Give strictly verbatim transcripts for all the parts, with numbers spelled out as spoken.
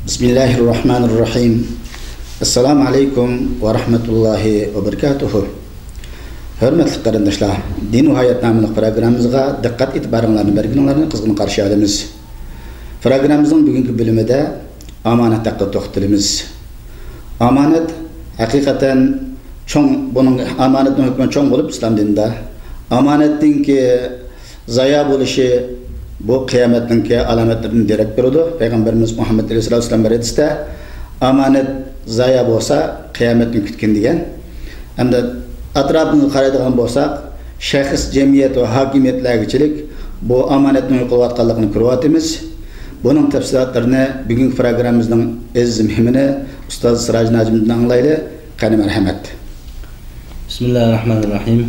بىسمىللاھىررەھمانىررەھىم. ئەسسالامۇ ئەلەيكۇم ۋە رەھمەتۇللاھى ۋە بەرىكاتۇھۇ. ھۆرمەتلىك قېرىنداشلار، دىن ۋە ھايات ناملىق پروگراممىمىزغا دىققەت ئېتىبارىڭلارنى بەرگىنىڭلارنى قىزغىن قارشى ئالىمىز. پروگراممىمىزنىڭ بۈگۈنكى بۆلۈمىدە ئامانەت ھەققىدە توختىلىمىز. ئامانەت ھەقىقەتەن چوڭ، بۇنىڭ ئامانەتنىڭ ھۆكمى چوڭ بولۇپ، ئىسلام دىنىدا ئامانەتنىڭكى زايا بولۇشى بۇ قىيامەتنىڭكى ئالامەتلىرىدىن دېرەك بېرىدۇ. پەيغەمبىرىمىز مۇھەممەد ئەلەيھىسسالاتۇ ۋەسسالام بىر ھەدىستە، ئامانەت زايا بولسا، قىيامەتنى كۈتكىن، دېگەن. ئەمدى ئەتراپىمىزغا قارايدىغان بولساق، شەخس، جەمئىيەت ۋە ھاكىمىيەتلەرگىچىلىك بۇ ئامانەتنىڭ يوقىلىۋاتقانلىقىنى كۆرۈۋاتىمىز. بۇنىڭ تەپسىلاتلىرىنى بۈگۈنكى پروگراممىمىزنىڭ ئەزىز مېھمىنى ئۇستاز سىراج ناجىمدىن ئاڭلايلى. قېنى، مەرھەمەت. بىسمىللاھىررەھمانىررەھىم.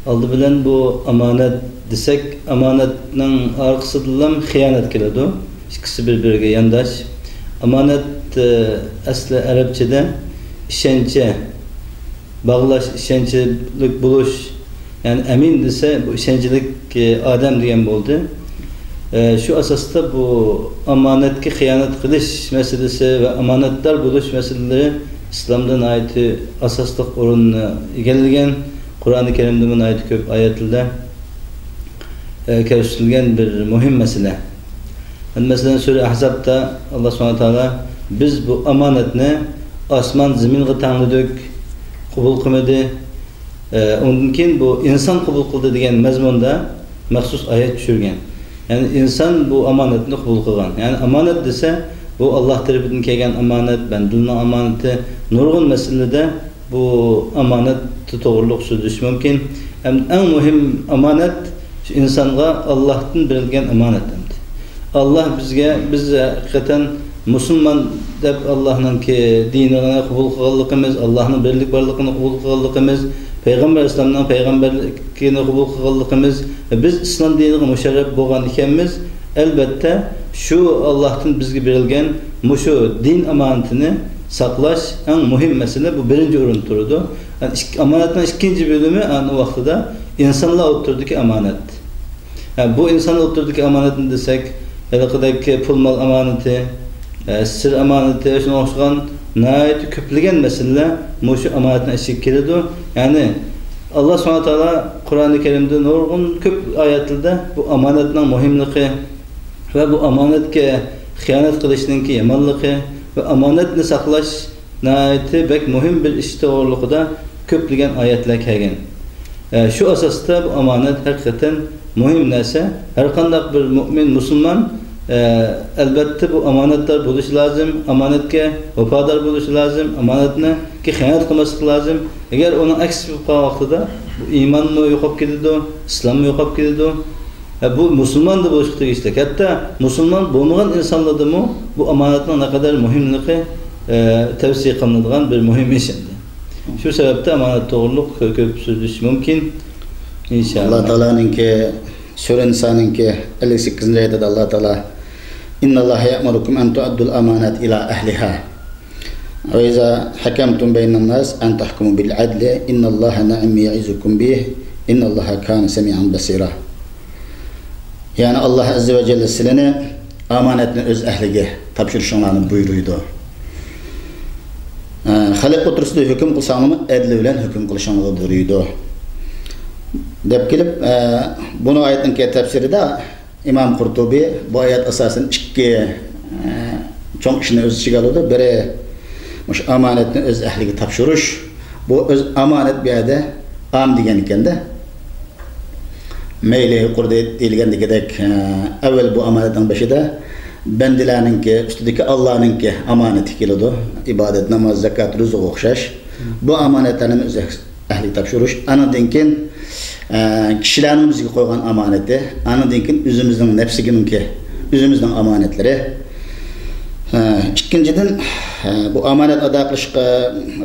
ئالدى بىلەن بۇ ئامانەت دېسەك، ئامانەتنىڭ ئارقىسىدىنلا خىيانەت كېلىدۇ. ئىككىسى بىر-بىرىگە يانداش. ئامانەت، ئە، ئەسلى ئەرەبچىدە ئىشەنچ باغلاش، ئىشەنچلىك بولۇش، يەنى ئەمىن دېسە، بۇ ئىشەنچلىك، ئە، ئادەم دېگەن بولدى. ئە، شۇ ئاساستا بۇ ئامانەتكە خىيانەت قىلىش مەسىلىسى ۋە ئامانەتدار بولۇش مەسىلىلىرى ئىسلامدا ناھايىتى ئاساسلىق ئورۇننى ئىگىلىگەن، قۇرئانى كەرىمدىمۇ ناھايىتى كۆپ ئايەتلەردە، ئە، كۆرسىتىلگەن بىر مۇھىم مەسىلە. مەسىلەن، سۈرە ئەھزابتا ئاللا سۇبھانەھۇ ۋە تائالا، «بىز بۇ ئامانەتنى ئاسمان زېمىنغا تەڭلىدۇق، قوبۇل قىلمىدى. ئە، ئۇندىن كېيىن بۇ ئىنسان قوبۇل قىلدى» دېگەن مەزمۇندا مەخسۇس ئايەت چۈشۈرگەن. يەنى ئىنسان بۇ ئامانەتنى قوبۇل قىلغان. يەنى ئامانەت دېسە، بۇ ئاللا تەرىپىدىن كەلگەن ئامانەت، بەندىلەرنىڭ ئامانىتى، نۇرغۇن مەسىلىلەردە بۇ ئامانەت توغرۇلۇق سۆزلىشىش مۇمكىن. ھەم ئەڭ مۇھىم ئامانەت شۇ ئىنسانغا ئاللاھتىن بېرىلگەن ئامانەت ئەمدى. ئاللاھ بىزگە، بىز ھەقىقەتەن مۇسۇلمان دەپ ئاللاھنىڭكى دىنىنى قوبۇل قىلغانلىقىمىز، ئاللاھنىڭ بىرلىك بارلىقىنى قوبۇل قىلغانلىقىمىز، پەيغەمبەر ئەلەيھىسسالامنىڭ پەيغەمبەرلىكىنى قوبۇل قىلغانلىقىمىز، بىز ئىسلام دىنىغا مۇشەررەپ بولغان ئىكەنمىز. ئەلبەتتە، شۇ ئاللاھتىن بىزگە بېرىلگەن مۇشۇ دىن ئامانىتىنى ساقلاش ئەڭ مۇھىم مەسىلە، بۇ بىرىنچى ئورۇندا تۇرىدۇ. يەنى ئىك-، ئامانەتنىڭ ئىككىنچى بۆلۈمى ئەنە ۋاقتىدا ئىنسانلار ئوتتۇرىدىكى ئامانەت. ھە، بۇ ئىنسان ئوتتۇرىدىكى ئامانەتنى دېسەك، ھېلىقىدەك پۇل مال ئامانىتى، ھە، سىر ئامانىتى، شۇنىڭغا ئوخشىغان ناھايىتى كۆپلىگەن مەسىلىلەر مۇشۇ ئامانەتنىڭ ئىچىگە كىرىدۇ. يەنى، ئاللا سۇبھانەھۇ ۋە تائالا قۇرئانى كەرىمدە نۇرغۇن كۆپ ئايەتلەردە بۇ ئامانەتنىڭ مۇھىملىقى ۋە بۇ ئامانەتكە خىيانەت قىلىشنىڭكى يامانلىقى ۋە ئامانەتنى ساقلاش ناھايىتى بەك مۇھىم بىر ئىش توغرۇلۇقىدا كۆپلىگەن ئايەتلەر كەلگەن. ئە، شۇ ئاساستا بۇ ئامانەت ھەقىقەتەن مۇھىم نەرسە. ھەر قانداق بىر مۆمىن، مۇسۇلمان، ئە، ئەلبەتتە بۇ ئامانەتدار بولۇشى لازىم، ئامانەتكە ۋاپادار بولۇشى لازىم، ئامانەتنىڭكى خىيانەت قىلماسلىقى لازىم. ئەگەر ئۇنىڭ ئەكسىچە بولۇپ قالغان ۋاقتىدا بۇ ئىمانمۇ يوقاپ كېتىدۇ، ئىسلاممۇ يوقاپ كېتىدۇ. ھە، بۇ مۇسۇلماندا بولۇشقا تېگىشلىك. ھەتتا مۇسۇلمان بولمىغان ئىنسانلاردىمۇ بۇ ئامانەتنىڭ نەقەدەر مۇھىملىقى، ئە، تەۋسىيە قىلىنىدىغان بىر مۇھىم ئىش ئەمدى. شۇ سەۋەبتىن ئامانەت توغرۇلۇق كۆ-، كۆپ سۆزلىشىش مۇمكىن. ئىنشائاللا. ئاللا تائالانىڭكى، سۈرە نىسانىڭكى ئەللىك سەككىزىنچى ئايىتىدە ئاللا تائالا، «إن الله يأمركم أن تؤدوا الأمانات إلى أهلها وإذا حكمتم بين الناس أن تحكموا بالعدل إن الله نعم يعظكم به إن الله كان سميعا بصيرا.» يەنى، ئاللا ئەززە ۋە جەللە سىلىنى ئامانەتنى ئۆز ئەھلىگە تاپشۇرۇشۇڭلارنى بۇيرۇيدۇ. ئە، خەلق ئوتتۇرىسىدا ھۆكۈم قىلساڭلارمۇ ئەدىل بىلەن ھۆكۈم قىلىشىڭلارغا بۇيرۇيدۇ، دەپ كېلىپ، ئە، بۇنىڭ ئايەتنىڭكى تەپسىرىدە ئىمام قۇرتۇبى بۇ ئايەت ئاساسەن ئىككى، ئە، چوڭ ئىشنى ئۆز ئىچىگە ئالىدۇ. بىرى، مۇشۇ ئامانەتنى ئۆز ئەھلىگە تاپشۇرۇش. بۇ ئۆز ئامانەت بۇ يەردە ئام دېگەن ئىكەندە. مەيلى يۇقىرىدا دېيىلگەندىكىدەك، ئە، ئەۋۋەل بۇ ئامانەتنىڭ بېشىدا بەندىلەرنىڭكى ئۈستىدىكى ئاللانىڭكى ئامانىتى كېلىدۇ. ئىبادەت، ناماز، زاكات، روزىغا ئوخشاش. بۇ ئامانەتلەرنى ئۆز ئەھلىگە تاپشۇرۇش. ئانىڭدىن كېيىن، ئە، كىشىلەرنىڭ بىزگە قويغان ئامانىتى. ئانىڭدىن كېيىن ئۆزىمىزنىڭ نەپسىگىمۇكى، ئۆزىمىزنىڭ ئامانەتلىرى. ئە، ئىككىنچىدىن، ئە، بۇ ئامانەت ئادا قىلىشقا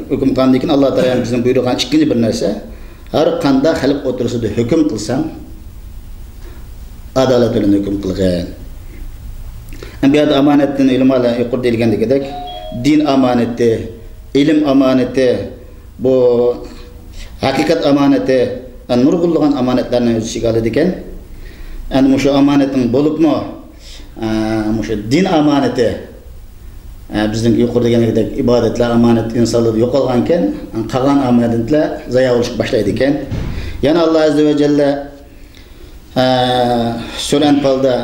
ھۆكۈم قىلغاندىن كېيىن، ئاللا تائالا بىزنىڭ بۇيرۇغان ئىككىنچى بىر نەرسە، ھەر قانداق خەلق ئوتتۇرىسىدا ھۆكۈم قىلساڭ، ئادالەت بىلەن ھۆكۈم قىلغىن. ئەمدى بۇ يەردە ئامانەتتىن ئۆلىمالار يۇقىرىدا دېيىلگەندىكىدەك، دىن ئامانىتى، ئىلىم ئامانىتى، بۇ ھەقىقەت ئامانىتى، نۇرغۇنلىغان ئامانەتلەرنى ئۆز ئىچىگە ئالىدىكەن. ئەنە مۇشۇ ئامانەتنىڭ بولۇپمۇ، ئە، مۇشۇ دىن ئامانىتى، ئە، بىزنىڭ يۇقىرىدا دېگەنلىكتەك ئىبادەتلەر، ئامانەت ئىنسانلاردا يوقالغانكەن، قالغان ئامانەتلەر زايا بولۇشقا باشلايدىكەن. يەنە ئاللا ئەززە ۋە جەللە، ئە، سۈرە ئەنپالدا،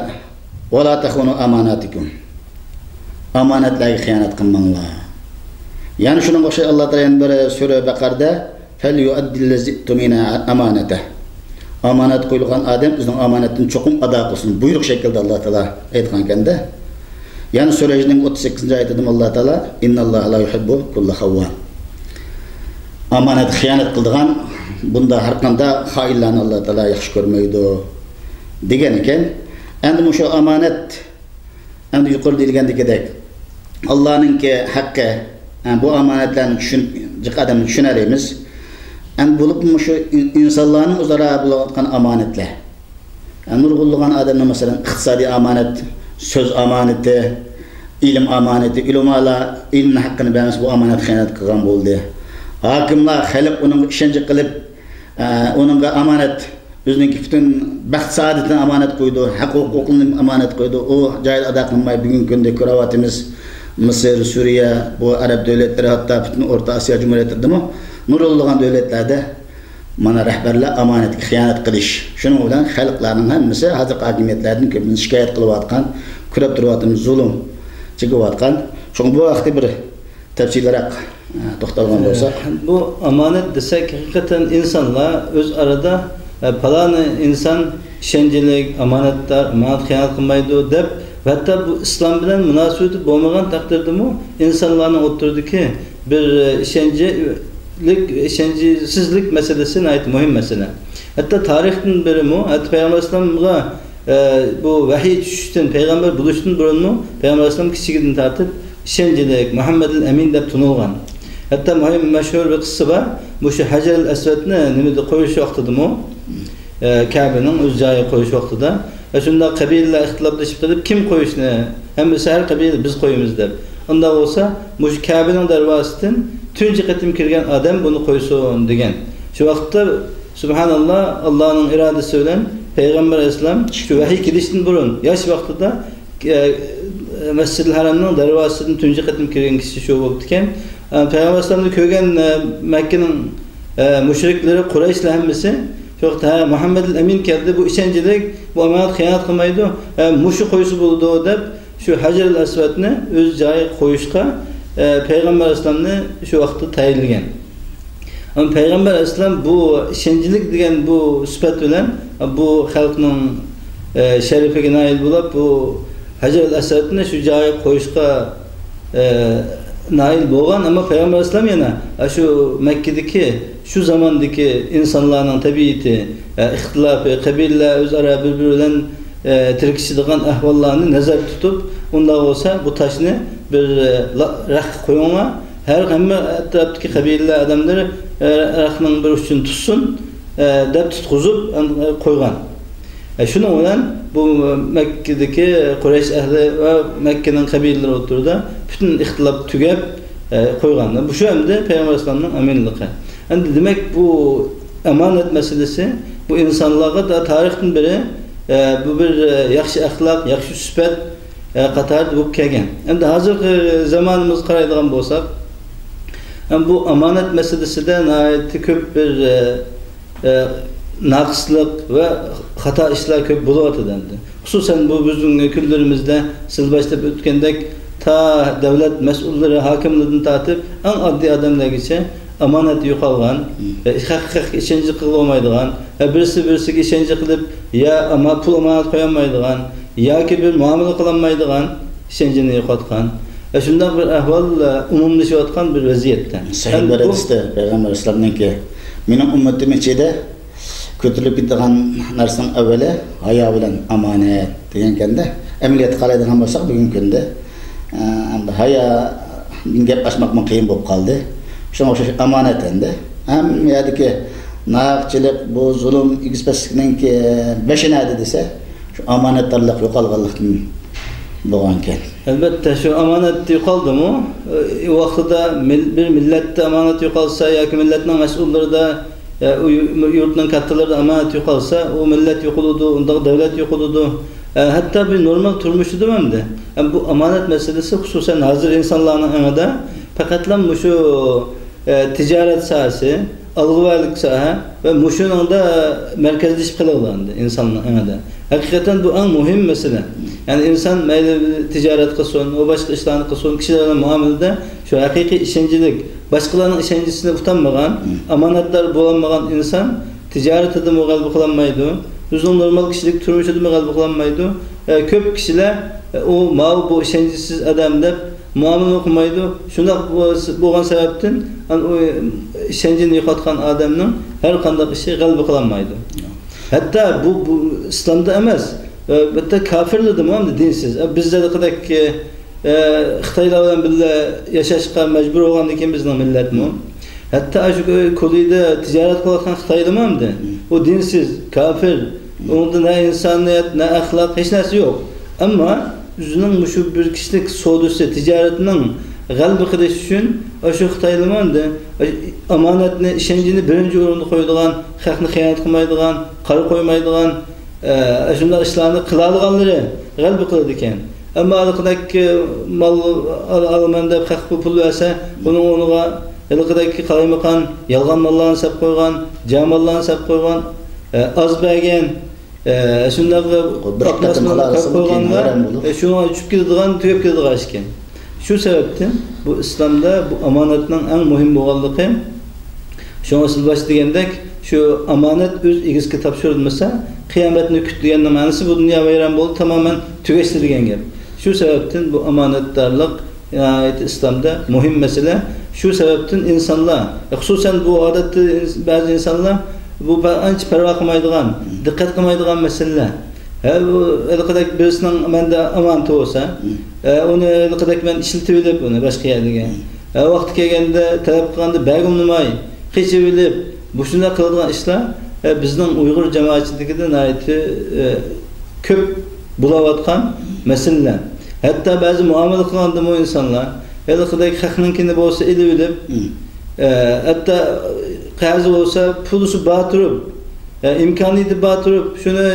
«ۋەلا تەخۇنۇ ئاماناتىكۇم.» ئامانەتلەرگە خىيانەت قىلماڭلار. يەنە شۇنىڭغا ئوخشاش ئاللا تائالا يەنە بىر سۈرە بەقەردە، «فەليۇئەددىللەزى ئۇتۇمىنە ئامانەتە.» ئامانەت قويۇلغان ئادەم ئۆزىنىڭ ئامانەتىنى چوقۇم ئادا قىلسۇن. بۇيرۇق شەكلىدە ئاللا تائالا ئېيتقانكەن-دە. يەنە سۈرە ھىجرنىڭ ئوتتۇز سەككىزىنچى ئايىتىدىمۇ ئاللا تائالا، «ئىنناللاھە لا يۇھىببۇ كۇللە خەۋۋان.» ئامانەتكە خىيانەت قىلىدىغان، بۇنداق ھەر قانداق خائىنلارنى ئاللا تائالا ياخشى كۆرمەيدۇ، دېگەن ئىكەن. ئەمدى مۇشۇ ئامانەت، ئەمدى يۇقىرىدا دېيىلگەندىكىدەك، ئاللانىڭكى ھەققى، ھە، بۇ ئامانەتلەرنى چۈشىنىپ، جىق ئادەمنى چۈشىنەلەيمىز. ئەمدى بولۇپمۇ مۇشۇ ئىن-، ئىنسانلارنىڭ ئۆزئارا بولۇۋاتقان ئامانەتلەر. نۇرغۇنلىغان ئادەمنىڭ، مەسىلەن، ئىقتىسادىي ئامانەت، سۆز ئامانىتى، ئىلىم ئامانىتى، ئۆلىمالار ئىلىمنىڭ ھەققىنى بەرمىسە، بۇ ئامانەتكە خىيانەت قىلغان بولدى. ھاكىملار، خەلق ئۇنىڭغا ئىشەنچ قىلىپ، ئە، ئۇنىڭغا ئامانەت، ئۆزىنىڭكى پۈتۈن بەخت سائادىتىنى ئامانەت قويىدۇ، ھەق ھوقۇقلىرىنى ئامانەت قويىدۇ. ئۇ جايىدا ئادا قىلماي، بۈگۈنكى كۈندە كۆرۈۋاتىمىز، مىسىر، سۈرىيە، بۇ ئەرەب دۆلەتلىرى، ھەتتا پۈتۈن ئورتا ئاسىيا جۇمھۇرىيەتلىرىدىمۇ نۇرغۇنلىغان دۆلەتلەردە مانا رەھبەرلەر ئامانەتكە خىيانەت قىلىش. شۇنىڭ بىلەن خەلقلەرنىڭ ھەممىسى ھازىرقى ھاكىمىيەتلەردىن كۆپىنچە شىكايەت قىلىۋاتقان، كۆرۈپ تۇرۇۋاتىمىز، زۇلۇم چېكىۋاتقان. شۇڭا بۇ ھەقتە بىر تەپسىلىيرەك، ئە، توختالغان بولساق. بۇ ئامانەت دېسەك، ھەقىقەتەن ئىنسانلار ئۆز ئارىدا، ئە، پالانى ئىنسان ئىشەنچلىك، ئامانەتدار، ئامانەتكە خىيانەت قىلمايدۇ دەپ، ھەتتا بۇ ئىسلام بىلەن مۇناسىۋىتى بولمىغان تەقدىردىمۇ ئىنسانلارنىڭ ئوتتۇرىدىكى بىر، ئە، ئىشەنچلىك، ئىشەنچسىزلىك مەسىلىسى ناھايىتى مۇھىم مەسىلە. ھەتتا تارىختىن بېرىمۇ، ھەتتا پەيغەمبەر ئەلەيھىسسالامغا، ئە، بۇ ۋەھىي چۈشۈشتىن، پەيغەمبەر بولۇشتىن بۇرۇنمۇ پەيغەمبەر ئەلەيھىسسالام كىچىكىدىن تارتىپ ئىشەنچلىك، مۇھەممەدىل ئەمىن دەپ تونۇلغان. ھەتتا مۇھىم، مەشھۇر بىر قىسسا بار. مۇشۇ ھەجەرىل ئەسۋەدنى نېمىدە قويۇش ۋاقتىدىمۇ، ئە، كەبىنىڭ ئۆز جايىغا قويۇش ۋاقتىدا، ۋە شۇنداق قەبىلىلەر ئىختىلاپلىشىپ قېلىپ، كىم قويۇشنى، ھەممىسى ھەر قەبىلە بىز قويىمىز دەپ. ئۇنداق بولسا، مۇشۇ كەبىنىڭ دەرۋازىسىدىن تۇنجى قېتىم كىرگەن ئادەم بۇنى قويسۇن دېگەن. شۇ ۋاقىتتا، سۇبھاناللا، ئاللانىڭ ئىرادىسى بىلەن پەيغەمبەر ئەلەيھىسسالام شۇ ۋەھىي كېلىشتىن بۇرۇن، ياش ۋاقتىدا، ئە، مەسجىدىل ھەرەمنىڭ دەرۋازىسىدىن تۇنجى قېتىم كىرگەن كىشى شۇ بولۇپتىكەن. ئە، پەيغەمبەر ئەلەيھىسسالامنى كۆرگەن، ئە، مەككىنىڭ، ئە، مۇشرىكلىرى، قۇرەيشلەر ھەممىسى شۇ ۋاقىتتا، «ھە، مۇھەممەدىل ئەمىن كەلدى، بۇ ئىشەنچلىك، بۇ ئامانەتكە خىيانەت قىلمايدۇ، ھە، مۇشۇ قويسا بولىدۇ» دەپ، شۇ ھەجەرىل ئەسۋەدنى ئۆز جايىغا قويۇشقا، ئە، پەيغەمبەر ئەلەيھىسسالامنى شۇ ۋاقىتتا تەيىنلىگەن. ئەمما پەيغەمبەر ئەلەيھىسسالام بۇ ئىشەنچلىك دېگەن بۇ سۈپەت بىلەن بۇ خەلقنىڭ، ئە، شەرىپىگە نائىل بولۇپ، بۇ ھەجەرىل ئەسۋەدنى شۇ جايىغا قويۇشقا، ئە، نائىل بولغان. ئەمما پەيغەمبەر ئەلەيھىسسالام يەنە، ئە، شۇ مەككىدىكى، شۇ زاماندىكى ئىنسانلارنىڭ تەبىئىتى، ئە، ئىختىلاپى، قەبىلىلەر ئۆزئارا بىر-بىرى بىلەن، ئە، تىركىشىدىغان ئەھۋاللارنى نەزەردە تۇتۇپ، ئۇنداق بولسا بۇ تاشنى بىر، ئە، لا-، رەخكە قويۇڭلار، ھەر ھەممە ئەتراپتىكى قەبىلىلەر ئادەملىرى، ئە، رەخنىڭ بىر ئۇچىنى تۇتسۇن، ئە، دەپ تۇتقۇزۇپ، ئە، قويغان. ئە، شۇنىڭ بىلەن بۇ مەككىدىكى قۇرەيش ئەھلى ۋە مەككىنىڭ قەبىلىلىرى ئوتتۇرىدا پۈتۈن ئىختىلاپ تۈگەپ، ئە، قويغان. بۇ شۇ ئەمدى پەيغەمبەر ئەلەيھىسسالامنىڭ ئەمىنلىقى. ئەمدى دېمەك، بۇ ئامانەت مەسىلىسى بۇ ئىنسانلارغا تا-، تارىختىن بېرى، ئە، بۇ بىر، ئە، ياخشى ئەخلاق، ياخشى سۈپەت، ئە، قاتارىدا بولۇپ كەلگەن. ئەمدى ھازىرقى زامانىمىزغا قارايدىغان بولساق، ئەم، بۇ ئامانەت مەسىلىسىدە ناھايىتى كۆپ بىر، ئە، ئە، ناقىسلىق ۋە خاتا ئىشلار كۆپ بولۇۋاتىدۇ ئەمدى. خۇسۇسەن بۇ بىزنىڭ كۈنلىرىمىزدە سىز باشلاپ ئۆتكەندەك تا دۆلەت مەسئۇللىرى، ھاكىملىرىدىن تارتىپ ئەڭ ئاددىي ئادەملەرگىچە ئامانەت يوقالغان، مم. ۋە خەق-، خەققە ئىشەنچ قىلغىلى بولمايدىغان ۋە بىرسى بىرسىگە ئىشەنچ قىلىپ، يا ئاما-، پۇل ئامانەت قويالمايدىغان ياكى بىر مۇئامىلە قىلالمايدىغان ئىشەنچىنى يوقاتقان ۋە شۇنداق بىر ئەھۋال، ئە، ئومۇملىشىۋاتقان بىر ۋەزىيەتتە. سەھىھ بىر ھەدىستە پەيغەمبەر ئەلەيھىسسالامنىڭكى، مېنىڭ ئۈممىتىم ئىچىدە كۆتۈرۈلۈپ كېتىدىغان نەرسىنىڭ ئەۋۋىلى ھايا بىلەن ئامانەت دېگەنكەندە، ئەمەلىيەتكە قارايدىغان بولساق، بۈگۈنكى كۈندە، ئە، ئەمدى ھايادىن گەپ ئاچماقمۇ قىيىن بولۇپ قالدى. شۇڭا ئوخشاش ئامانەت ئەمدى. ھەممە يەردىكى ناھەقچىلىك، بۇ زۇلۇم، ئېگىزپەسلىكنىڭكى بېشى نەدە دېسە، شۇ ئامانەتدارلىق يوقالغانلىقتىن بولغانىكەن. ئەلۋەتتە، شۇ ئامانەت يوقالدىمۇ؟ ئى، ۋاقتىدا مىل-، بىر مىللەتتە ئامانەت يوقالسا ياكى مىللەتنىڭ مەسئۇللىرىدا، ئە، ئۇ يۇ-، يۇرتنىڭ كاتتىلىرىدا ئامانەت يوقالسا، ئۇ مىللەت يوقىلىدۇ، ئۇنداق دۆلەت يوقىلىدۇ. ئە، ھەتتا بىر نورمال تۇرمۇشىدىمۇ ئەمدى، ئە، بۇ ئامانەت مەسىلىسى، خۇسۇسەن ھازىر ئىنسانلارنىڭ ئېڭىدا پەقەتلا مۇشۇ، ئە، تىجارەت ساھەسى، ئالغۇۋەرلىك ساھە ۋە مۇشۇنىڭدا مەركەزلىشىپ قېلىۋالدى ئىنساننىڭ ئېڭىدا. ھەقىقەتەن بۇ ئەڭ مۇھىم مەسىلە. يەنى ئىنسان مەيلى تىجارەت قىلسۇن، ئۇ باشقا ئىشلارنى قىلسۇن، كىشىلەر بىلەن مۇئامىلىدە شۇ ھەقىقىي ئىشەنچلىك، باشقىلارنىڭ ئىشەنچىسىنى ئۇتالمىغان، ئامانەتدار بولالمىغان ئىنسان تىجارىتىدىمۇ غەلىبە قىلالمايدۇ، ئۆزىنىڭ نورمال كىشىلىك تۇرمۇشىدىمۇ غەلىبە قىلالمايدۇ. ئە، كۆپ كىشىلەر، ئە، ئۇ ماۋۇ بۇ ئىشەنچسىز ئادەم دەپ مۇئامىلە قىلمايدۇ. شۇنداق بولغان سەۋەبتىن، ئان-، ئۇ ئىشەنچىنى يوقاتقان ئادەمنىڭ ھەر قانداق ئىشى غەلىبە قىلالمايدۇ. ھەتتا بۇ، بۇ ئىسلامدا ئەمەس، ئە، ھەتتا كاپىرلىرىدىمۇ ئەمدى دىنسىز. ئە، بىز ھېلىقىدەك، ئە، خىتايلار بىلەن بىللە ياشاشقا مەجبۇر بولغاندىن كېيىن بىزنىڭ مىللەتمۇ. ھەتتا شۇ كولىدا تىجارەت قىلىۋاتقان خىتايلىمۇ ئەمدى. ئۇ دىنسىز، كاپىر. ئۇنىڭدا نە ئىنسانىيەت، نە ئەخلاق، ھېچ نەرسە يوق. ئەمما ئۆزىنىڭ مۇشۇ بىر كىشىلىك سودىسى، تىجارىتىنىڭ غەلىبە قىلىش ئۈچۈن، ئاشۇ خىتايلىمۇ ئەمدى ئامانەتنى، ئىشەنچنى بىرىنچى ئورۇندا قويىدىغان، خەقنى خىيانەت قىلمايدىغان، قارا قويمايدىغان، ئە، شۇنداق ئىشلارنى قىلالىغانلىرى غەلىبە قىلىدىكەن. ئەمما ھېلىقىدەك، ئە، مال ئال-، ئالىمەن دەپ خەق پۇل بەرسە، ئۇنىڭ ئورنىغا ھېلىقىدەك قالايمىقان يالغان ماللارنى سېلىپ قويغان، جا ماللارنى سېلىپ قويغان، ئە، ئاز بەرگەن، ئە، شۇنداق بىر ئاقماس قېتىم ماللارنى قىلىپ قويغاندا، ۋەيران بولىدۇ. ئە، شۇنىڭ چۈشۈپ كېتىدىغان، تۈگەپ كېتىدىغان ئىشكەن. شۇ سەۋەبتىن بۇ ئىسلامدا بۇ ئامانەتنىڭ ئەڭ مۇھىم بولغانلىقى، شۇڭا سىز باشتا دېگەندەك، شۇ ئامانەت ئۆز ئىگىسىگە تاپشۇرۇلمىسا، قىيامەتنى كۈت دېگەننىڭ مەنىسى بۇ دۇنيا ۋەيران بولدى، تامامەن تۈگەشتى دېگەن گەپ. شۇ سەۋەبتىن بۇ ئامانەتدارلىق ناھايىتى ئىسلامدا مۇھىم مەسىلە. شۇ سەۋەبتىن ئىنسانلار، خۇسۇسەن بۇ ئادەتتە ئىنس-، بەزى ئىنسانلار بۇ بە-، ئانچە پەرۋا قىلمايدىغان، دىققەت قىلمايدىغان مەسىلىلەر. ھە، بۇ ھېلىقىدەك بىرسىنىڭ مەندە ئامانىتى بولسا، ھە، ئۇنى ھېلىقىدەك مەن ئىشلىتىۋېلىپ ئۇنى باشقا يەرگە، ھە، ۋاقتى كەلگەندە تەلەپ قىلغاندا بەرگۈمنىماي، قېچىۋېلىپ، مۇشۇنداق قىلىدىغان ئىشلار، ھە، بىزنىڭ ئۇيغۇر جامائەتچىلىكىدە ناھايىتى، ھە، كۆپ بولاۋاتقان مەسىلىلەر. ھەتتا بەزى مۇئامىلە قىلغاندىمۇ ئىنسانلار ھېلىقىدەك خەقنىڭكىنى بولسا ئېلىۋېلىپ، ھە، ھەتتا قەرزى بولسا پۇلىسى بار تۇرۇپ، ئە، ئىمكانىيىتى بار تۇرۇپ، شۇنى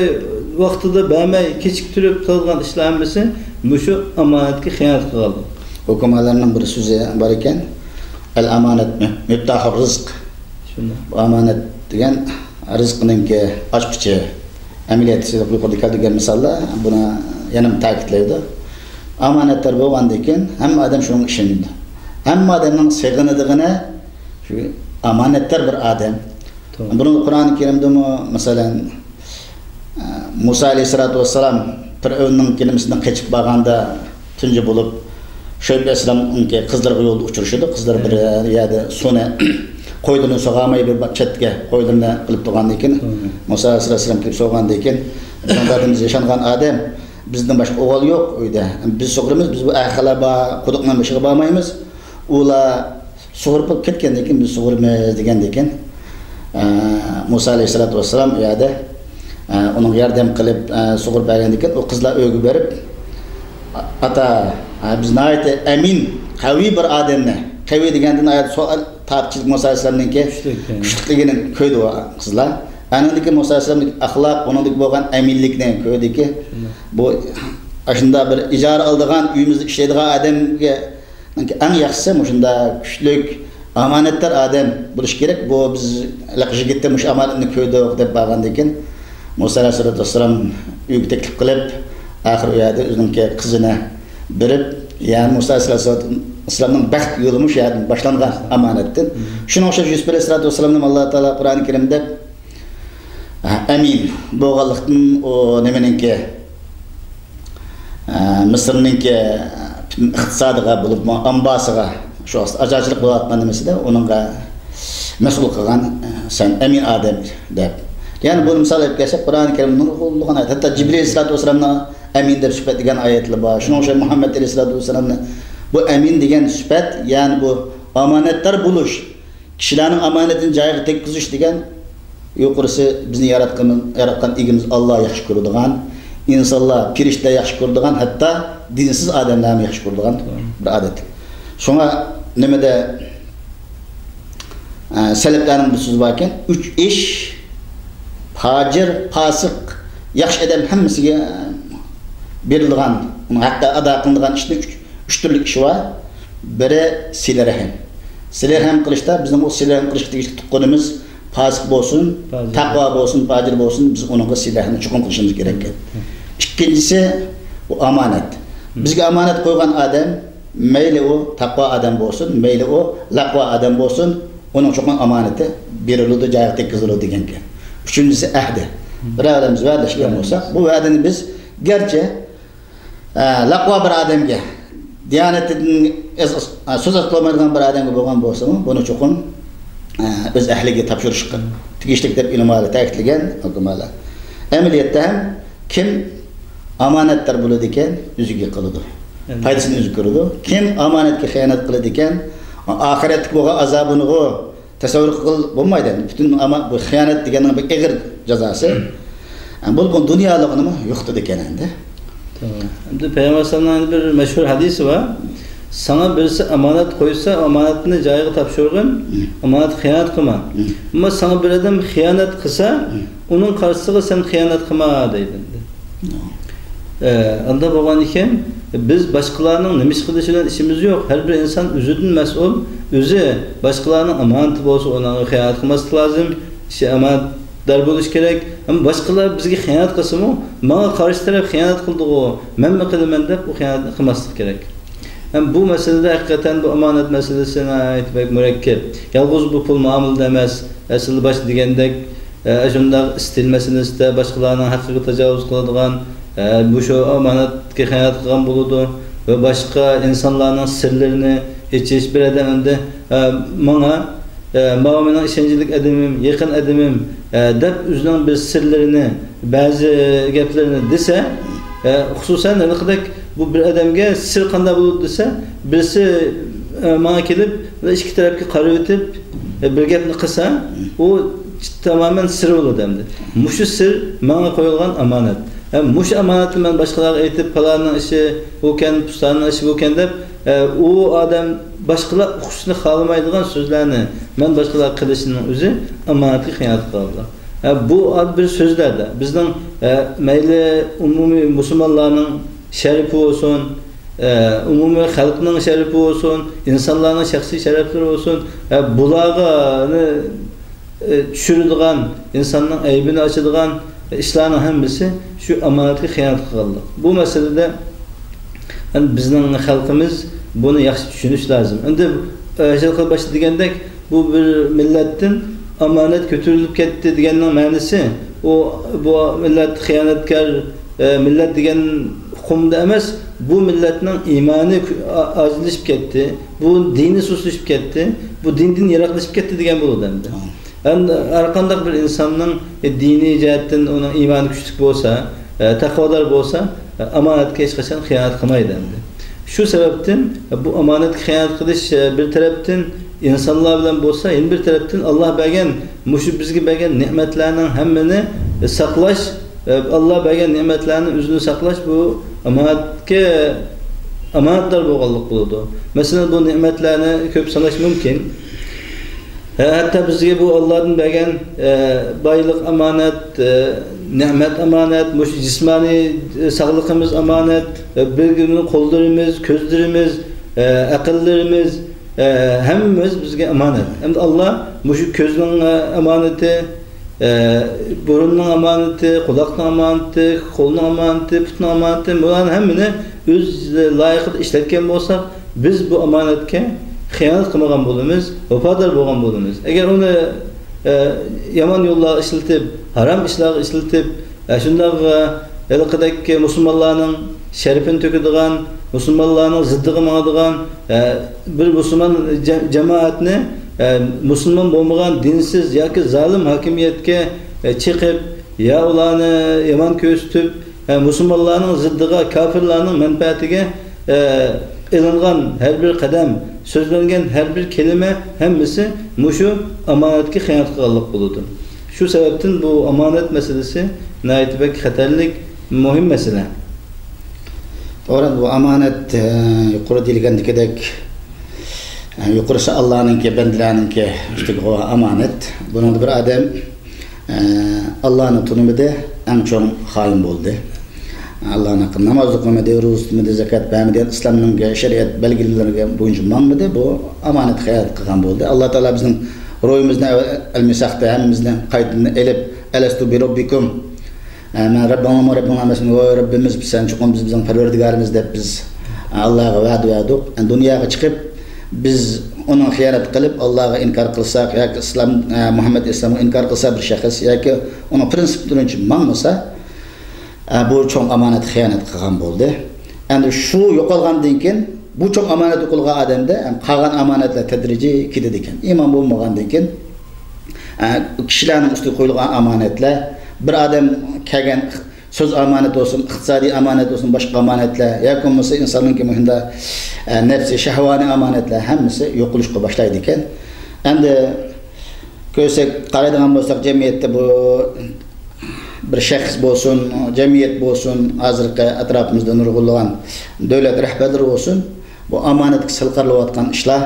ۋاقتىدا بەرمەي، كېچىكتۈرۈپ قىلىدىغان ئىشلار ھەممىسى مۇشۇ ئامانەتكە خىيانەت قىلغانلىق. ھۆكۈمدارلارنىڭ بىر سۆزى بار ئىكەن، «ئەل ئامانەت مىفتاھۇر رىزق». شۇنداق. بۇ ئامانەت دېگەن رىزقنىڭكى ئاچقۇچى. ئەمەلىيەتتە سىز يۇقىرىدا كەلتۈرگەن مىساللار بۇنى يەنە تەكىتلەيدۇ. ئامانەتدار بولغاندىن كېيىن ھەممە ئادەم شۇنىڭغا ئىشىنىدۇ. ھەممە ئادەمنىڭ سېغىنىدىغىنى شۇ ئامانەتدار بىر ئادەم. توغرا. بۇنى قۇرئان كەرىمدىمۇ، مەسىلەن، ئە، مۇسا ئەلەيھىسسالاتۇ ۋەسسالام پىرئەۋننىڭ كېلىمىسىدىن قېچىپ بارغاندا، تۇنجى بولۇپ شۇئەيب ئەلەيھىسسالامنىڭكى قىزلىرىغا يولدا ئۇچرىشىدۇ. قىزلار بىر يەردە سۇنى، قويلىرىنى سۇغارماي بىر چەتكە قويلىرىنى قىلىپ تۇرغاندىن كېيىن، مۇسا ئەلەيھىسسالام كېلىپ سورىغاندىن كېيىن، «بىزنىڭ زادىمىز ياشانغان ئادەم، بىزدىن باشقا ئوغۇل يوق ئۆيدە. بىز سۇغۇرىمىز، بىز بۇ ئەرخەلەر بار قۇدۇقنىڭ بېشىغا بارمايمىز. ئۇلار سۇغۇرۇپ بولۇپ كەتكەندىن كېيىن بىز سۇغۇرىمىز» دېگەندىن كېيىن، ئە، مۇسا ئەلەيھىسسالاتۇ ۋەسسالام ئۇ يەردە، ئە، ئۇنىڭغا ياردەم قىلىپ، ئە، سۇغۇرۇپ بەرگەندىن كېيىن، ئۇ قىزلار ئۆيگە بېرىپ، «ئاتا، ئە، بىز ناھايىتى ئەمىن، قەۋىي بىر ئادەمنى»، قەۋىي دېگەندە ناھايىتى سوئال تارتىشلىق، مۇسا ئەلەيھىسسالامنىڭكى كۈچلۈك، يەنى. كۈچلۈكلۈكىنى كۆردى ئۇ قىزلار. ئاندىن كېيىن مۇسا ئەلەيھىسسالامنىڭكى ئەخلاق، ئۇنىڭدىكى بولغان ئەمىنلىكنى كۆردىكى، شۇنداق. بۇ ئاشۇنداق بىر ئىجارە ئالىدىغان، ئۆيىمىزدە ئىشلەيدىغان ئادەمگە ئەڭ ياخشىسى مۇشۇنداق كۈچلۈك، ئامانەتدار ئادەم بولۇشى كېرەك. بۇ بىز ھېلىقى يىگىتتە مۇشۇ ئامانەتنى كۆردۇق دەپ بارغاندىن كېيىن، مۇسا ئەلەيھىسسالاتۇ ۋەسسالام ئۆيگە تەكلىپ قىلىپ، ئاخىرى ئۇ يەردە ئۆزىنىڭكى قىزىنى بېرىپ، يەنى مۇسا ئەلەيھىسسالاتۇ ۋەسسالامنىڭ بەخت يولىمۇ شۇ يەردىن باشلانغان ئامانەتتىن. شۇنىڭغا ئوخشاش يۈسۈپ ئەلەيھىسسالاتۇ ۋەسسالامنى ئاللا تائالا قۇرئان كەرىمدە ئەمىن بولغانلىقتىن، ئۇ نېمىنىڭكى، ئە، مىسىرنىڭكى پۈتۈن ئىقتىسادىغا بولۇپمۇ ئامبارسىغا، شۇ ئاچارچىلىق بولۇۋاتقان نېمىسىدە ئۇنىڭغا مەسئۇل قىلغان، ئە، «سەن ئەمىن ئادەم» دەپ. يەنى بۇ مىسال ئېلىپ كەلسەك، قۇرئان كەرىمدە نۇرغۇنلىغان ئايەت، ھەتتا جىبرىل ئەلەيھىسسالاتۇ ۋەسسالامنى ئەمىن دەپ سۈپەتلىگەن ئايەتلەر بار. شۇنىڭ ئۈچۈن مۇھەممەد ئەلەيھىسسالاتۇ ۋەسسالامنى بۇ ئەمىن دېگەن سۈپەت، يەنى بۇ ئامانەتدار بولۇش، كىشىلەرنىڭ ئامانىتىنى جايىغا تەگكۈزۈش دېگەن، يۇقىرىسى بىزنى ياراتقان، ياراتقان ئىگىمىز ئاللا ياخشى كۆرىدىغان، ئىنسانلار، پەرىشتىلەر ياخشى كۆرىدىغان، ھەتتا دىنسىز ئادەملەرمۇ ياخشى كۆرىدىغان بىر ئادەت. شۇڭا نېمىدە، ئە، سەلەپلەرنىڭ بىر سۆزى باركەن، ئۈچ ئىش، پاجىر، پاسىق، ياخشى ئادەم ھەممىسىگە، بېرىلىدىغان، ئۇنىڭ ھەققى ئادا قىلىنىدىغان ئىشنى ئۈچ، ئۈچ تۈرلۈك ئىش بار. بىرى سىلە رەھىم. سىلە رەھىم قىلىشتا بىزنىڭ ئۇ سىلە رەھىم قىلىشقا تېگىشلىك تۇغقىنىمىز پاسىق بولسۇن، پاجىر. تەقۋا بولسۇن، پاجىر بولسۇن، بىز ئۇنىڭغا سىلە رەھىمنى چوقۇم قىلىشىمىز كېرەك ئىكەن. مم. ئىككىنچىسى، بۇ ئامانەت. مم. بىزگە ئامانەت قويغان ئادەم، مەيلى ئۇ تەقۋا ئادەم بولسۇن، مەيلى ئۇ لەقۋا ئادەم بولسۇن، ئۇنىڭ چوقۇم ئامانىتى بېرىلىدۇ، جايىغا تەگكۈزۈلىدۇ دېگەنكەن. ئۈچىنچىسى ئەھدى. مم. بىر ئادەم بىز ۋەدىلەشكەن بولساق، بۇ ۋەدىنى بىز گەرچە ئە، لەقۋا بىر ئادەمگە، دىيانىتىدىن ئەز-، ئەز-، ئە، سۆز ئاز قىلالمايدىغان بىر ئادەمگە بولغان بولسىمۇ، بۇنى چوقۇم، ئە، ئۆز ئەھلىگە تاپشۇرۇشقا تېگىشلىك دەپ ئۆلىمالار تەكىتلىگەن ھۆكۈمەتلەر. ئەمەلىيەتتە ھەم كىم ئامانەتدار بولىدىكەن، ئۆزىگە قىلىدۇ. ئەلۋەتتە. پايدىسىنى ئۆزى كۆرىدۇ. كىم ئامانەتكە خىيانەت قىلىدىكەن، ئاخىرەتتىكى بولغان ئازابىنىغۇ تەسەۋۋۇر قىل بولمايدۇ ئەمدى. پۈتۈن ئاما-، بۇ خىيانەت دېگەننىڭ بىر ئېغىر جازاسى. بۇ، بۇ دۇنيالىقىنىمۇ يوقىتىدىكەن ئەمدى. توغرا. ئەمدى پەيغەمبەر ئەلەيھىسسالامنىڭ بىر مەشھۇر ھەدىسى بار. ساڭا بىرسى ئامانەت قويسا، ئامانەتنى جايىغا تاپشۇرغىن، مم. ئامانەتكە خىيانەت قىلما. مم. ئەمما ساڭا بىر ئادەم خىيانەت قىلسا، مم. ئۇنىڭ قارشىسىغا سەن خىيانەت قىلما دەيدۇ ئەمدى. مم. ئە، ئانداق بولغان ئىكەن، بىز باشقىلارنىڭ نېمە ئىش قىلىشى بىلەن ئىشىمىز يوق. ھەر بىر ئىنسان ئۆزىدىن مەسئۇل. ئۆزى باشقىلارنىڭ ئامانىتى بولسا، ئۇنىڭغا خىيانەت قىلماسلىق لازىم. ئىشى ئامانەتدار بولۇش كېرەك. ئەمما باشقىلار بىزگە خىيانەت قىلسىمۇ، ماڭا قارشى تەرەپ خىيانەت قىلدىغۇ، مەنمۇ قىلىمەن دەپ ئۇ خىيانەتنى قىلماسلىق كېرەك. ھەم بۇ مەسىلىدە ھەقىقەتەن بۇ ئامانەت مەسىلىسى ناھايىتى بەك مۇرەككەپ. يالغۇز بۇ پۇل مۇئامىلىدە ئەمەس. ئەسلىدە باشتا دېگەندەك، ئە، شۇنداق ئىستىل مەسىلىسىدە باشقىلارنىڭ ھەققىگە تاجاۋۇز قىلىدىغان، ئە، مۇشۇ ئامانەتكە خىيانەت قىلغان بولىدۇ ۋە باشقا ئىنسانلارنىڭ سىرلىرىنى ئېچىش، بىر ئادەم ئەمدى، ئە، ماڭا، ئە، ماۋۇ مېنىڭ ئىشەنچلىك ئادىمىم، يېقىن ئادىمىم، ئە، دەپ ئۆزىنىڭ بىر سىرلىرىنى، بەزى گەپلىرىنى دېسە، ئە، خۇسۇسەن ھېلىقىدەك بۇ بىر ئادەمگە سىر قانداق بولىدۇ دېسە، بىرسى، ئە، ماڭا كېلىپ، ئىككى تەرەپكە قارىۋېتىپ، ئە، بىر گەپنى قىلسا، ئۇ تامامەن سىر بولىدۇ ئەمدى. مۇشۇ سىر ماڭا قويۇلغان ئامانەت. ھەم مۇشۇ ئامانەتنى مەن باشقىلارغا ئېيتىپ، پالاننىڭ ئىشى بۇكەن، پۇستاننىڭ ئىشى بۇكەن دەپ، ئە، ئۇ ئادەم باشقىلار ئۇقۇشنى خالىمايدىغان سۆزلەرنى مەن باشقىلارغا قىلىشنىڭ ئۆزى ئامانەتكە خىيانەت قىلىدۇ. ھە، بۇ ئاد-، بىر سۆزلەردە بىزنىڭ، ھە، مەيلى ئومۇمىي مۇسۇلمانلارنىڭ شەرىپى بولسۇن، ھە، ئومۇمىي خەلقنىڭ شەرىپى بولسۇن، ئىنسانلارنىڭ شەخسىي شەرەپلىرى بولسۇن، ھە، بۇلارغا، ھە، چۈشۈرىدىغان، ئىنساننىڭ ئەيىبىنى ئاچىدىغان ئىشلارنىڭ ھەممىسى شۇ ئامانەتكە خىيانەت قىلغانلىق. بۇ مەسىلىدە ئەمدى بىزنىڭ خەلقىمىز بۇنى ياخشى چۈشىنىش لازىم. ئەمدى، ئە، ھېلىقى باشتا دېگەندەك، بۇ بىر مىللەتتىن ئامانەت كۆتۈرۈلۈپ كەتتى دېگەننىڭ مەنىسى، ئۇ، بۇ مىللەت خىيانەتكار، ئە، مىللەت دېگەن ئۇقۇمدا ئەمەس، بۇ مىللەتنىڭ ئىمانى كۆ-، ئا-، ئاجىزلىشىپ كەتتى، بۇ دىنى سۇسلىشىپ كەتتى، بۇ دىندىن يىراقلىشىپ كەتتى دېگەن بولىدۇ ئەمدى. ھە. ھەم ھەر قانداق بىر ئىنساننىڭ، ئە، دىنىي جەھەتتىن ئۇنىڭ ئىمانى كۈچلۈك بولسا، ئە، تەقۋادار بولسا، ئە، ئامانەتكە ھېچقاچان خىيانەت قىلمايدۇ ئەمدى. شۇ سەۋەبتىن بۇ ئامانەتكە خىيانەت قىلىش، ئە، بىر تەرەپتىن ئىنسانلار بىلەن بولسا، يەنە بىر تەرەپتىن ئاللا بەرگەن، مۇشۇ بىزگە بەرگەن نېمەتلەرنىڭ ھەممىنى، ئە، ساقلاش، ئە، ئاللا بەرگەن نېمەتلەرنى ئۆزىنى ساقلاش، بۇ ئامانەتكە ئامانەتدار بولغانلىق بولىدۇ. مەسىلەن، بۇ نېمەتلەرنى كۆپ ساناش مۇمكىن. ھە، ھەتتا بىزگە بۇ ئاللادىن بەرگەن، ئە، بايلىق ئامانەت، ئە، نېمەت ئامانەت، مۇشۇ جىسمانىي، ئە، ساغلىقىمىز ئامانەت، ئە، بىر-بىرىمىزنىڭ قوللىرىمىز، كۆزلىرىمىز، ئە، ئەقىللىرىمىز، ئە، ھەممىمىز بىزگە ئامانەت. ئەمدى ئاللا مۇشۇ كۆزنىڭ، ئە، ئامانىتى، ئە، بۇرۇننىڭ ئامانىتى، قۇلاقنىڭ ئامانىتى، قولنىڭ ئامانىتى، پۇتنىڭ ئامانىتى، بۇلارنى ھەممىنى ئۆز لايىقىدا ئىشلەتكەن بولساق، بىز بۇ ئامانەتكە خىيانەت قىلمىغان بولىمىز، ۋاپادار بولغان بولىمىز. ئەگەر ئۇنى، ئە، يامان يوللارغا ئىشلىتىپ، ھارام ئىشلارغا ئىشلىتىپ، ئە، شۇنداق، ئە، ھېلىقىدەك مۇسۇلمانلارنىڭ شەرىپىنى تۆكىدىغان، مۇسۇلمانلارنىڭ زىددىغا ماڭىدىغان، ئە، بىر مۇسۇلمان جە-، جامائەتنى، ئە، مۇسۇلمان بولمىغان دىنسىز ياكى زالىم ھاكىمىيەتكە، ئە، چېقىپ، يا ئۇلارنى يامان كۆرسىتىپ، ئە، مۇسۇلمانلارنىڭ زىددىغا، كاپىرلارنىڭ مەنپەئەتىگە، ئە، ئېلىنغان ھەر بىر قەدەم، سۆزلەنگەن ھەر بىر كەلىمە ھەممىسى مۇشۇ ئامانەتكە خىيانەت قىلغانلىق بولىدۇ. شۇ سەۋەبتىن بۇ ئامانەت مەسىلىسى ناھايىتى بەك خەتەرلىك، مۇھىم مەسىلە. توغرا، بۇ ئامانەت، ئە، يۇقىرىدا دېيىلگەندىكىدەك، ئە، يۇقىرىسى ئاللانىڭكى، بەندىلەرنىڭكى ئۈستىگە قويغان ئامانەت. بۇنىڭدا بىر ئادەم، ئە، ئاللانى تونۇمىدى، ئەڭ چوڭ خائىن بولدى. ئاللانىڭ ھەققىنى، ناماز ئوقۇمىدى، روزا تۇتمىدى، زاكات بەرمىدى، ئىسلامنىڭ شەرىئەت بەلگىلىرى بويىچە ماڭمىدى، بۇ ئامانەتكە خىيانەت قىلغان بولدى. ئاللا تائالا بىزنىڭ روھىمىزنى ئەلمىساقتا ھەممىمىزنى قايتىدىن ئېلىپ، «ئەلەستۇ بىرەببىكۇم؟» ئە، مەن رەببىڭلارمۇ رەببىڭلار ئەمەسمۇ؟ ۋاي رەببىمىز، سەن چوقۇم بىز بىزنىڭ پەرۋەردىگارىمىز دەپ بىز ئاللاغا ۋەدە بەردۇق. ئەمدى دۇنياغا چىقىپ، بىز ئۇنىڭ خىيانەت قىلىپ، ئاللاغا ئىنكار قىلساق ياكى ئىسلام، ئە، مۇھەممەد ئەلەيھىسسالامغا ئىنكار قىلسا بىر شەخس ياكى ئۇنىڭ پرىنسىپلىرى بويىچە ماڭمىسا، ئە، بۇ چوڭ ئامانەتكە خىيانەت قىلغان بولدى. ئەمدى شۇ يوقالغاندىن كېيىن، بۇ چوڭ ئامانەت يوقالغان ئادەمدە، ئەم، قالغان ئامانەتلەر تەدرىجىي كېتىدىكەن. ئىمان بولمىغاندىن كېيىن، ئە، كىشىلەرنىڭ ئۈستىگە قويۇلغان ئامانەتلەر، بىر ئادەم كەلگەن سۆز ئامانەت بولسۇن، ئىقتىسادىي ئامانەت بولسۇن، باشقا ئامانەتلەر ياكى بولمىسا ئىنساننىڭكى مۇشۇنداق، ئە، نەپسىي شەھۋانىي ئامانەتلەر ھەممىسى يوقىلىشقا باشلايدىكەن. ئەمدى كۆرسەك، قارايدىغان بولساق، جەمئىيەتتە بۇ بىر شەخس بولسۇن، جەمئىيەت بولسۇن، ھازىرقى ئەتراپىمىزدا نۇرغۇنلىغان دۆلەت رەھبەرلىرى بولسۇن، بۇ ئامانەتكە سەل قارىلىۋاتقان ئىشلار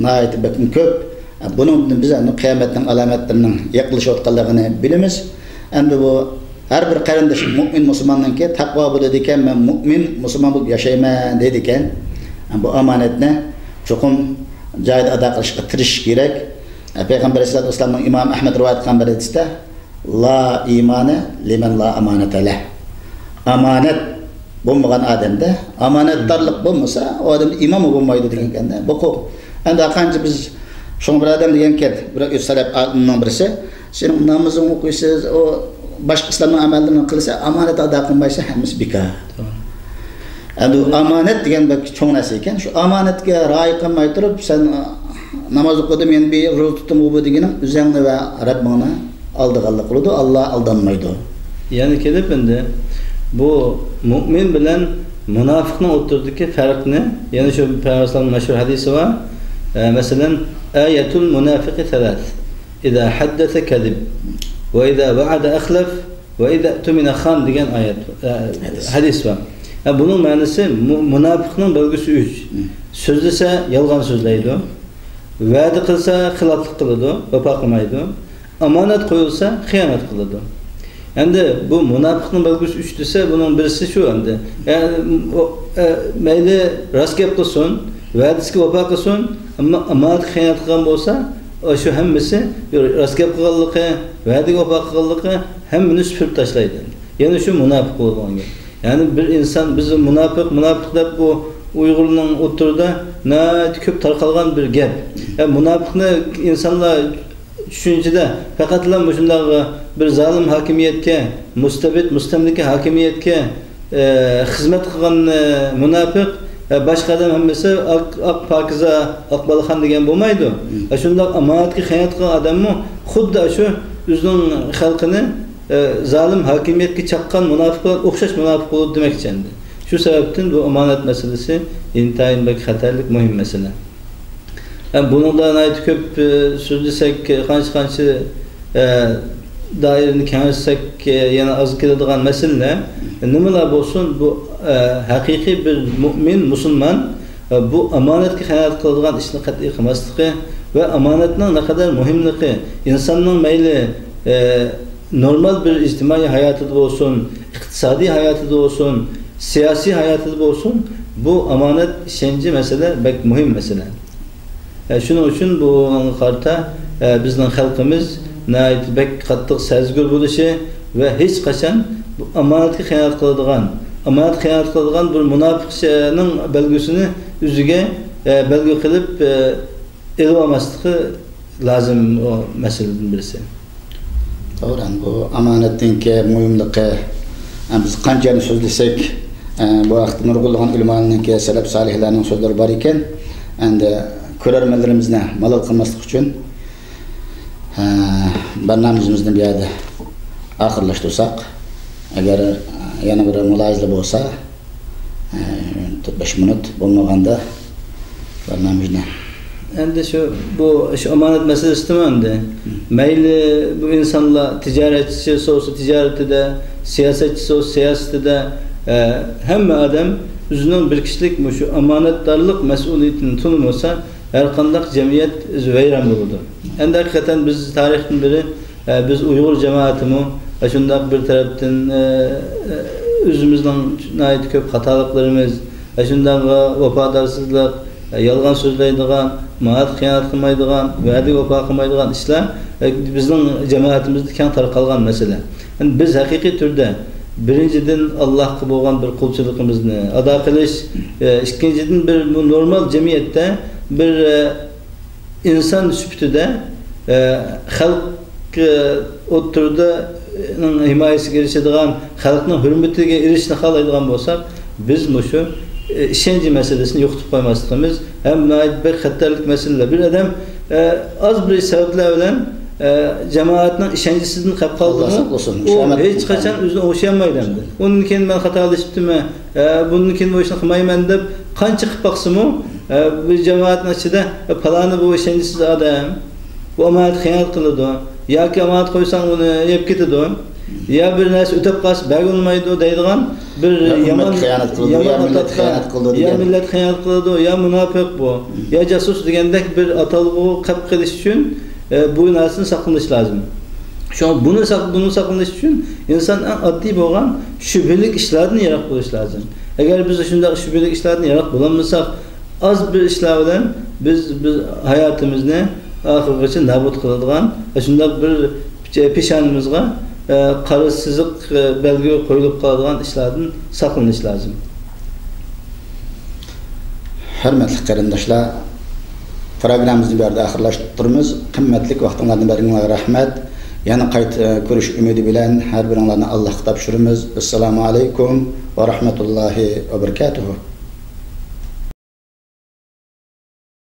ناھايىتى بەكمۇ كۆپ. بۇنىڭدىن بىز ئەمدى قىيامەتنىڭ ئالامەتلىرىنىڭ يېقىنلىشىۋاتقانلىقىنى بىلىمىز. ئەمدى بۇ ھەر بىر قېرىندىش مۇئمىن مۇسۇلماننىڭكى تەقۋا بولىدىكەن، «مەن مۇئمىن مۇسۇلمان بولۇپ ياشايمەن» دەيدىكەن. بۇ ئامانەتنى چوقۇم جايىدا ئادا قىلىشقا تىرىشىش كېرەك. پەيغەمبەر ئەلەيھىسسالاتۇ ۋەسسالامنىڭ ئىمام ئەھمەد رىۋايەت قىلغان بىر ھەدىستە، «لا ئىمانە لىمەن لا ئامانەتە لەھ.» ئامانەت بولمىغان ئادەمدە، ئامانەتدارلىق بولمىسا، ئۇ ئادەمدە ئىمانمۇ بولمايدۇ دېگەنكەن-دە. بۇ قۇ-، ئەمدى قانچە بىز شۇڭا بىر ئادەم دېگەنكەن، بىر سەلەپ ئالىمنىڭ بىرسى، «سېنىڭ نامىزىڭ ئوقۇيسىز، ئۇ باشقا ئىسلامنىڭ ئەمەللىرىنى قىلسا، ئامانەت ئادا قىلمايسەن، ھەممىسى بىكار.» توغرا. ئەمدى ئامانەت دېگەن بەك چوڭ نەرسە ئىكەن. شۇ ئامانەتكە رىئايە قىلماي تۇرۇپ، سەن، ئا، ناماز ئوقۇدۇم، يەنە بىر روزا تۇتتۇم، ئۇ بۇ دېگىنىڭ ئۆزۈڭنى ۋە رەببىڭنى ئالدىغانلىق قىلىدۇ. ئاللا ئالدانمايدۇ. يەنە كېلىپ ئەمدى بۇ مۇئمىن بىلەن مۇناپىقنىڭ ئوتتۇرىدىكى پەرقنى، يەنە شۇ پەيغەمبەرنىڭ مەشھۇر ھەدىسى بار. ئە، مەسىلەن، «ئايەتۇل مۇنافىقى سەلەس. ئىزا ھەددەسە كەزىب. ۋە ئىزا ۋەئەدە ئەخلەف. ۋە ئىزا ئۇتمىنە خان» دېگەن ئايەت، ئە، ھەدىس. ھەدىس بار. ئە، بۇنىڭ مەنىسى مۇ-، مۇناپىقنىڭ بەلگىسى ئۈچ. مم. سۆزلىسە يالغان سۆزلەيدۇ. ۋەدە قىلسا خىلاپلىق قىلىدۇ، ۋاپا قىلمايدۇ. ئامانەت قويۇلسا خىيانەت قىلىدۇ. ئەمدى بۇ مۇناپىقنىڭ بەلگىسى ئۈچ دېسە، بۇنىڭ بىرسى شۇ ئەمدى. ئە، ئۇ، ئە، مەيلى راست گەپ قىلسۇن، ۋەدىسىگە ۋاپا قىلسۇن، ئەمما ئامانەتكە خىيانەت قىلغان بولسا، ئۇ شۇ ھەممىسى راست گەپ قىلغانلىقى، ۋەدىگە ۋاپا قىلغانلىقى ھەممىنى سۈپۈرۈپ تاشلايدۇ. يەنە شۇ مۇناپىق بولىدىغان گەپ. يەنى بىر ئىنسان، بىز مۇناپىق، مۇناپىق دەپ بۇ ئۇيغۇرنىڭ ئوتتۇرىدا ناھايىتى كۆپ تارقالغان بىر گەپ. يا، مۇناپىقنى ئىنسانلار چۈشەنچىدە پەقەتلا مۇشۇنداق بىر زالىم ھاكىمىيەتكە، مۇستەبىت، مۇستەملىكە ھاكىمىيەتكە، ئە، خىزمەت قىلغان، ئە، مۇناپىق، ئە، باشقا ئادەم ھەممىسى ئاق، ئاق پاكىزە، ئاق بالىخان دېگەن بولمايدۇ. مم. ئە، شۇنداق ئامانەتكە خىيانەت قىلغان ئادەممۇ خۇددى شۇ ئۆزىنىڭ خەلقىنى، ئە، زالىم ھاكىمىيەتكە چاققان مۇناپىق بىلەن ئوخشاش مۇناپىق بولىدۇ دېمەكچى ئەمدى. شۇ سەۋەبتىن بۇ ئامانەت مەسىلىسى ئىنتايىن بەك خەتەرلىك، مۇھىم مەسىلە. ھەم بۇنىڭدا ناھايىتى كۆپ، ئە، سۆزلىسەك، قانچە-قانچە، ئە، دائىرىنى كېڭەيتسەك، ئە، يەنە ئاز كېلىدىغان مەسىلىلەر. نېمىلا بولسۇن، بۇ، ئە، ھەقىقىي بىر مۇئمىن، مۇسۇلمان، ئە، بۇ ئامانەتكە خىيانەت قىلىدىغان ئىشنى قەتئىي قىلماسلىقى ۋە ئامانەتنىڭ نەقەدەر مۇھىملىقى، ئىنساننىڭ مەيلى، ئە، نورمال بىر ئىجتىمائىي ھاياتىدا بولسۇن، ئىقتىسادىي ھاياتىدا بولسۇن، سىياسىي ھاياتىدا بولسۇن، بۇ ئامانەت ئىشەنچى مەسىلە بەك مۇھىم مەسىلە. ئە، شۇنىڭ ئۈچۈن بۇنىڭغا قارىتا، ئە، بىزنىڭ خەلقىمىز ناھايىتى بەك قاتتىق سەزگۈر بولۇشى ۋە ھېچقاچان بۇ ئامانەتكە خىيانەت قىلىدىغان، ئامانەتكە خىيانەت قىلىدىغان بىر مۇناپىقنىڭ بەلگىسىنى ئۆزىگە، ئە، بەلگە قىلىپ، ئە، ئېلىۋالماسلىقى لازىم، ئۇ مەسىلىدىن بىرسى. توغرا، بۇ ئامانەتنىڭكى مۇھىملىقى، ئە، بىز قانچە يەرنى سۆزلىسەك، ئە، بۇ ھەقتە نۇرغۇنلىغان ئۆلىمالارنىڭكى، سەلەپ سالىھلارنىڭ سۆزلىرى بار ئىكەن. ئەمدى كۆرەرمەنلىرىمىزنى مالال قىلماسلىق ئۈچۈن، ئە، بەرنامىمىزنى بۇ يەردە ئاخىرلاشتۇرساق، ئەگەر، ئە، يەنە بىر مۇلاھىزىلەر بولسا، ئە، تۆت بەش مىنۇت بولمىغاندا بەرنامىمىزنى. ئەمدى شۇ، بۇ، شۇ ئامانەت مەسىلىسىدىمۇ ئەمدى. مم. مەيلى بۇ ئىنسانلار تىجارەتچىسى بولسا تىجارىتىدە، سىياسەتچىسى بولسا سىياسىتىدە، ئە، ھەممە ئادەم ئۆزىنىڭ بىر كىشىلىك مۇشۇ ئامانەتدارلىق مەسئۇلىيىتىنى تونۇمىسا، ھەر قانداق جەمئىيەت ئۆزى ۋەيران بولىدۇ. ئەمدى ھەقىقەتەن بىز تارىختىن بېرى، ئە، بىز ئۇيغۇر جامائىتىمۇ، ئە، شۇنداق بىر تەرەپتىن، ئە، ئە، ئۆزىمىزنىڭ ناھايىتى كۆپ خاتالىقلىرىمىز، ئە، شۇنداق ۋاپادارسىزلىق، ئە، يالغان سۆزلەيدىغان، ماڭا خىيانەت قىلمايدىغان، ۋەدىگە ۋاپا قىلمايدىغان ئىشلار، ئە، بىزنىڭ جامائىتىمىزدە كەڭ تارقالغان مەسىلە. يەنى بىز ھەقىقىي تۈردە بىرىنچىدىن، ئاللاھقا بولغان بىر قۇلچىلىقىمىزنى ئادا قىلىش، ئە، ئىككىنچىدىن، بىر بۇ نورمال جەمئىيەتتە بىر، ئە، ئىنسان سۈپىتىدە، ئە، خەلق، ئە، ئوتتۇرىدا، ئە، ھىمايىسىگە ئېرىشىدىغان، خەلقنىڭ ھۆرمىتىگە ئېرىشىشنى خالايدىغان بولساق، بىز مۇشۇ، ئە، ئىشەنچ مەسىلىسىنى يوقىتىپ قويماسلىقىمىز ھەم ناھايىتى بەك خەتەرلىك مەسىلىلەر. بىر ئادەم، ئە، ئاز بىر سەۋەبلەر بىلەن، ئە، جامائەتنىڭ ئىشەنچىسىدىن قېلىپ قالدىمۇ، ئاللا ساقلىسۇن، ئۇ خۇشامەت ھېچقاچان ئۆزىنى ئوڭشىيالمايدۇ ئەمدى. ئۇندىن كېيىن مەن خاتالىشىپتىمەن، ئە، بۇندىن كېيىن بۇ ئىشنى قىلمايمەن دەپ قانچە قىلىپ باقسىمۇ، ئە، بىر جامائەتنىڭ ئىچىدە، ئە، پالانى بۇ ئىشەنچسىز ئادەم، بۇ ئامانەتكە خىيانەت قىلىدۇ، ياكى ئامانەت قويساڭ ئۇنى يەپ كېتىدۇ، يا بىر نەرسە ئۆتەپ قالسا بەرگىلىمەيدۇ دەيدىغان بىر يا يامان، ئۈممەتكە خىيانەت قىلىدۇ، يامان يا مىللەتكە ئاتاققا، خىيانەت قىلىدۇ يا دېگەن. مىللەتكە خىيانەت قىلىدۇ، يا مۇناپىق بۇ، يا جاسۇس دېگەندەك بىر ئاتالغۇ قېلىپ قېلىش ئۈچۈن، ئە، بۇ نەرسىدىن ساقلىنىش لازىم. شۇڭا بۇنى ساق-، بۇنى ساقلىنىش ئۈچۈن ئىنسان ئەڭ ئاددىي بولغان شۈبھىلىك ئىشلاردىن يىراق بولۇش لازىم. ئەگەر بىز شۇنداق شۈبھىلىك ئىشلاردىن يىراق بولالمىساق، ئاز بىر ئىشلار بىلەن بىز، بىز ھاياتىمىزنى ئاخىرغىچە نابۇت قىلىدىغان، شۇنداق بىر پېشانىمىزغا، ئە، قارا سىزىق، ئە، بەلگە قويۇلۇپ قالىدىغان ئىشلاردىن ساقلىنىش لازىم. ھۆرمەتلىك قېرىنداشلار، پروگراممىمىزنى بۇ يەردە ئاخىرلاشتۇرىمىز. قىممەتلىك ۋاقتىڭلارنى بەرگىنىڭلارغا رەھمەت. يەنە قايتا، ئە، كۆرۈش ئۈمىدى بىلەن ھەر بىرىڭلارنى ئاللاھقا تاپشۇرىمىز. ئەسسالامۇ ئەلەيكۇم ۋە رەھمەتۇللاھى ۋە بەرىكاتۇھۇ.